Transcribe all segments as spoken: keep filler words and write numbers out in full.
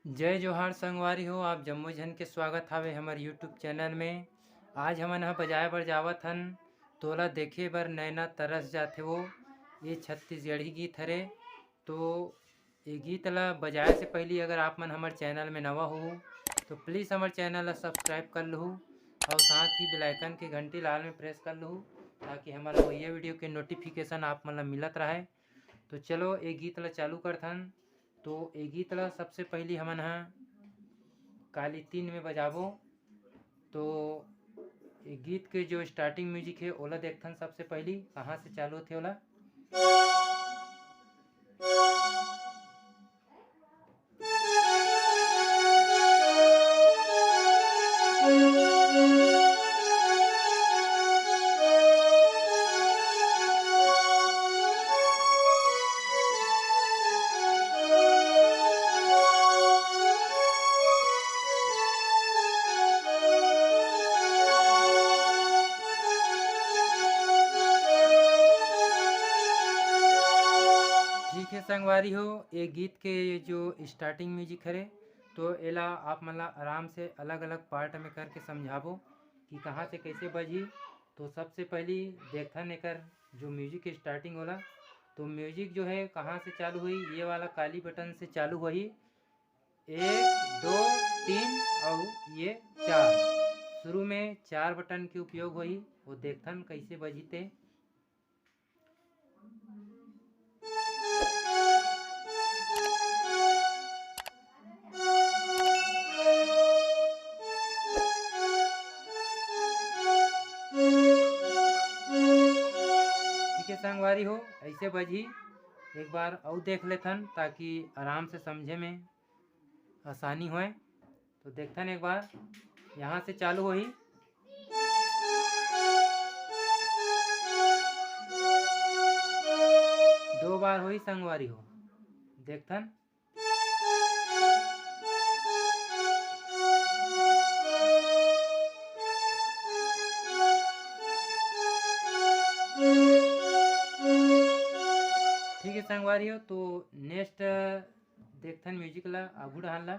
जय जोहार संगवारी हो, आप जम्मो झन के स्वागत हावे हमर YouTube चैनल में। आज हमन ह बजाए बर जावत हन, तोला देखे बर नैना तरस जाथे वो, ये छत्तीसगढ़ी गीत हरे। तो ये गीत ला बजाए से पहली अगर आप मन हमर चैनल में नवा हो तो प्लीज़ हमर चैनल ला सब्सक्राइब कर लहू और साथ ही बेल आइकन के घंटी लाल में प्रेस कर लहू, ताकि हमर अवइया वीडियो के नोटिफिकेशन आप मन ला मिलत रहे। तो चलो ये गीत ला चालू करथन। तो ये गीत ला सबसे पहली हमन ह काली तीन में बजाबो। तो ये गीत के जो स्टार्टिंग म्यूजिक है ओला देखथन सबसे पहली कहाँ से चालू होथे ओला। ठीक है संगवारी हो, ये गीत के जो स्टार्टिंग म्यूजिक हरे, तो एला आप मन ला आराम से अलग-अलग पार्ट में करके समझाबो कि कहाँ से कैसे बजही। तो सबसे पहली देखथन एकर जो म्यूजिक के स्टार्टिंग होला, तो म्यूजिक जो है कहाँ से चालू होही, ये वाला काली बटन से चालू होही। एक, दो, तीन और ये चार। शुरू में चार बटन के उपयोग होही, वो देखथन कैसे बजही ते। ठीक है संगवारी हो, ऐसे बजही। एक बार अउ देख लेथन ताकि आराम से समझे में आसानी होए। तो देखथन एक बार, यहाँ से चालू होही, दो बार होही संगवारी हो। देखथन। ठीक है संगवारी हो, तो नेक्स्ट देखथन म्यूजिक ला, आगू डहान ला।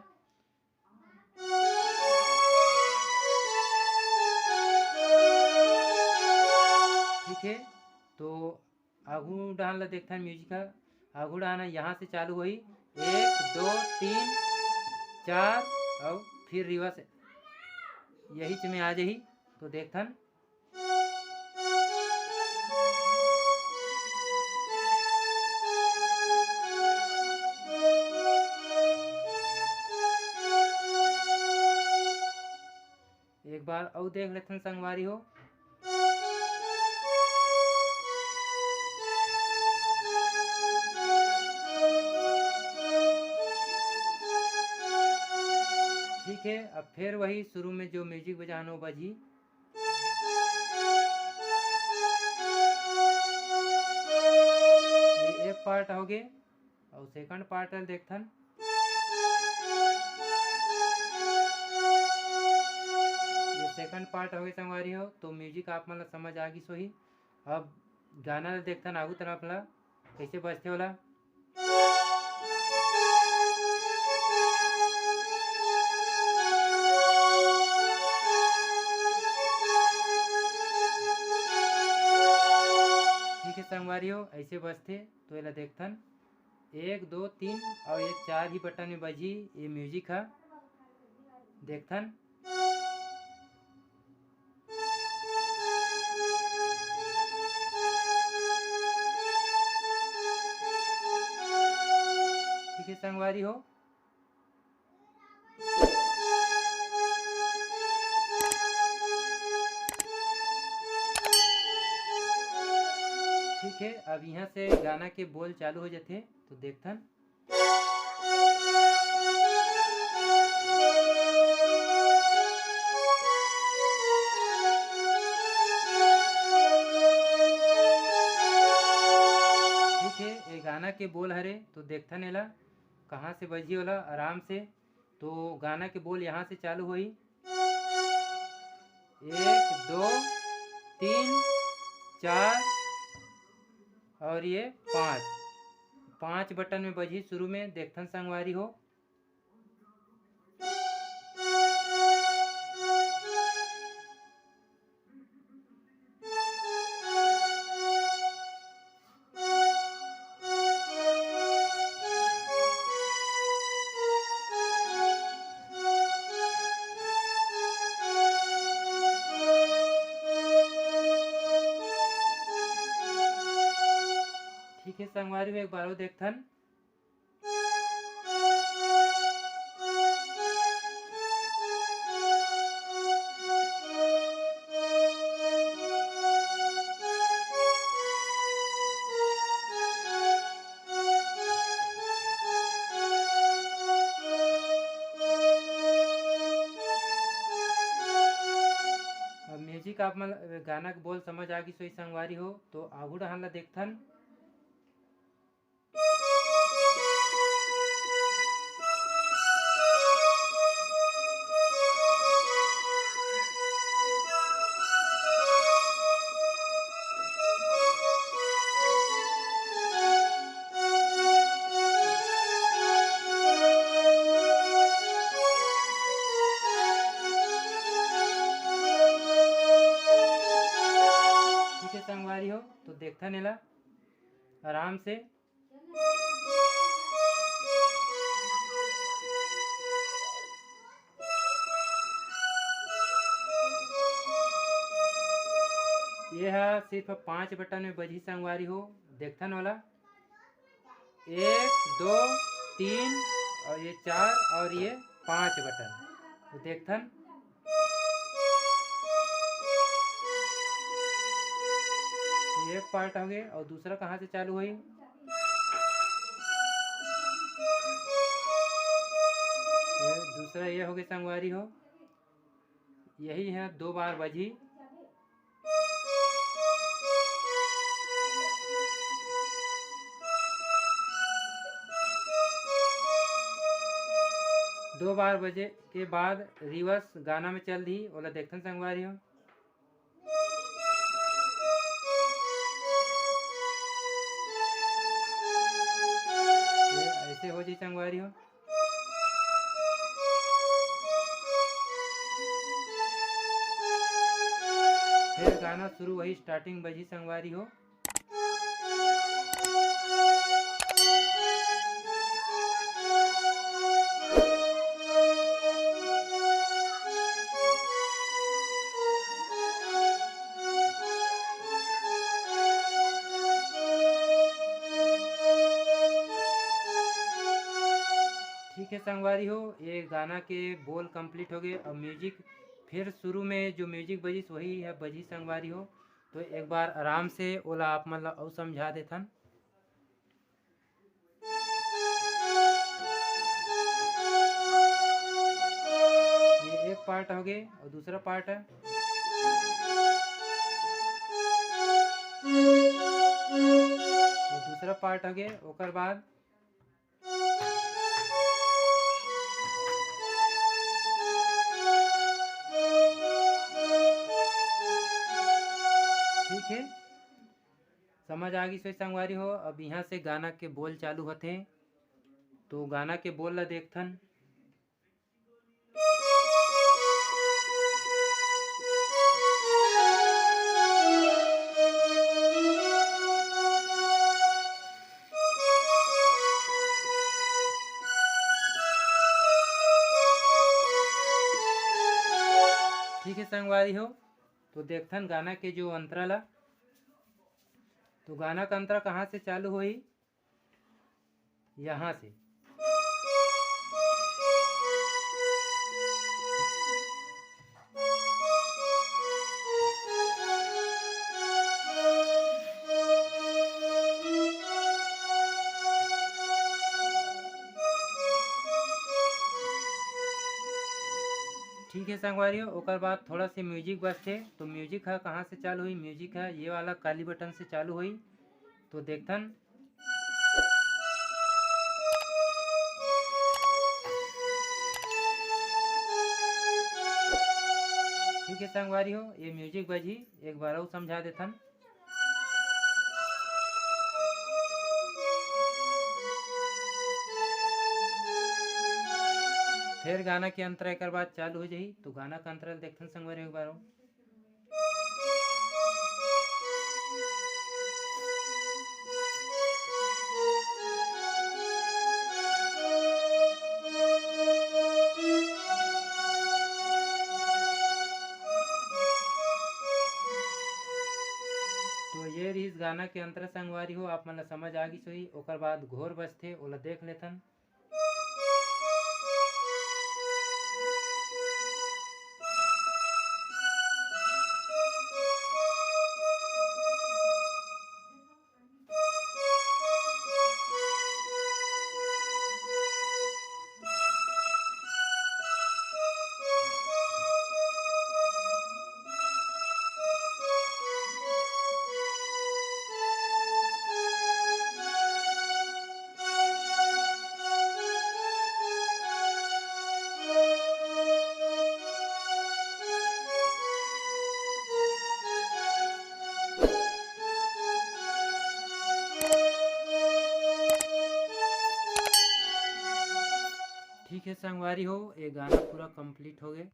ठीक है, तो आगू डहान ला देखथन म्यूजिक ह। आगू डहान ह यहाँ से चालू होही, एक, दो, तीन, चार और फिर रिवर्स यही में आ जाही। तो देखथन। एक बार अउ देख लेथन संगवारी हो। ठीक है, अब फिर वही शुरू में जो म्यूजिक बजानो बजी। ये एक पार्ट हो गए। और सेकंड पार्ट ल देखथन। ये सेकंड पार्ट होगे संगवारी हो, तो म्यूजिक आप मन ला समझ आ गिस होही। अब गाना ल देखथन आगू तरफ ला कैसे बजथे ओला। ठीक है संगवारी हो, ऐसे बजथे, तो एला देखथन। एक, दो, तीन और ये चार ही बटन में बजी ये म्यूजिक ह। देखथन। ठीक है संगवारी हो। ठीक है, अब यहाँ से गाना के बोल चालू हो जाते, तो देखथन। ठीक है, ये गाना के बोल हरे, तो देखथन एला कहाँ से बजी ओला आराम से। तो गाना के बोल यहाँ से चालू होही, एक, दो, तीन, चार और ये पाँच, पाँच बटन में बजी शुरू में। देखथन संगवारी हो। संगवारी हो, एक बार अउ देखथन। अब music आप मन गाना के बोल समझ आ गिस होही संगवारी हो, तो आगू डहन ला देखथन। ठीक है संगवारी हो, तो देखथन एला आराम से। ये हा सिर्फ पांच बटन में बजही संगवारी हो, देखथन ओला। एक, दो, तीन और ये चार और ये पांच बटन। तो देखथन, ये एक part हो गए और दूसरा कहाँ से चालू होही? ये दूसरा ये हो गए संगवारी हो, यही है दो बार बजही। दो बार बजे के बाद reverse गाना में चल दी, ओला देखथन संगवारी हो। ये ऐसे हो जी संगवारी हो। फिर गाना शुरू वही starting बजी संगवारी हो। ठीक है संगवारी हो, ये गाना के बोल complete हो गए। अब music फिर शुरू में जो music बजिस वही है बजी संगवारी हो। तो एक बार आराम से ओला आप मन ला अउ समझा देथन। ये एक part हो गए और दूसरा part है, ये दूसरा part हो गए। ओकर बाद ठीक है, समझ आ गई सोच संगवारी हो। अब यहाँ से गाना के बोल चालू होथे, तो गाना के बोल ला देखथन। ठीक है संगवारी हो, तो देखथन गाना के जो अंतरा ला। तो गाना का अंतरा कहाँ से चालू होही? यहाँ से। ठीक है संगवारी हो, ओकर बाद थोड़ा से music बजथे, तो music ह कहाँ से चालू होही? Music ह ये वाला काली button से चालू होही। तो देखथन। ठीक है संगवारी हो, ये music बजही, एक बार अउ समझा देथन। फिर गाना के अंतरा एकर बाद चालू हो जाही, तो गाना का अंतरा देखथन संगवारी हो एक बार अउ। तो ये रहिस गाना के अंतरा संगवारी हो, आप मन ला समझ आ गिस होही। ओकर बाद घोर बजथे, ओला देख लेथन। ठीक है संगवारी हो, ये गाना पूरा complete हो गए।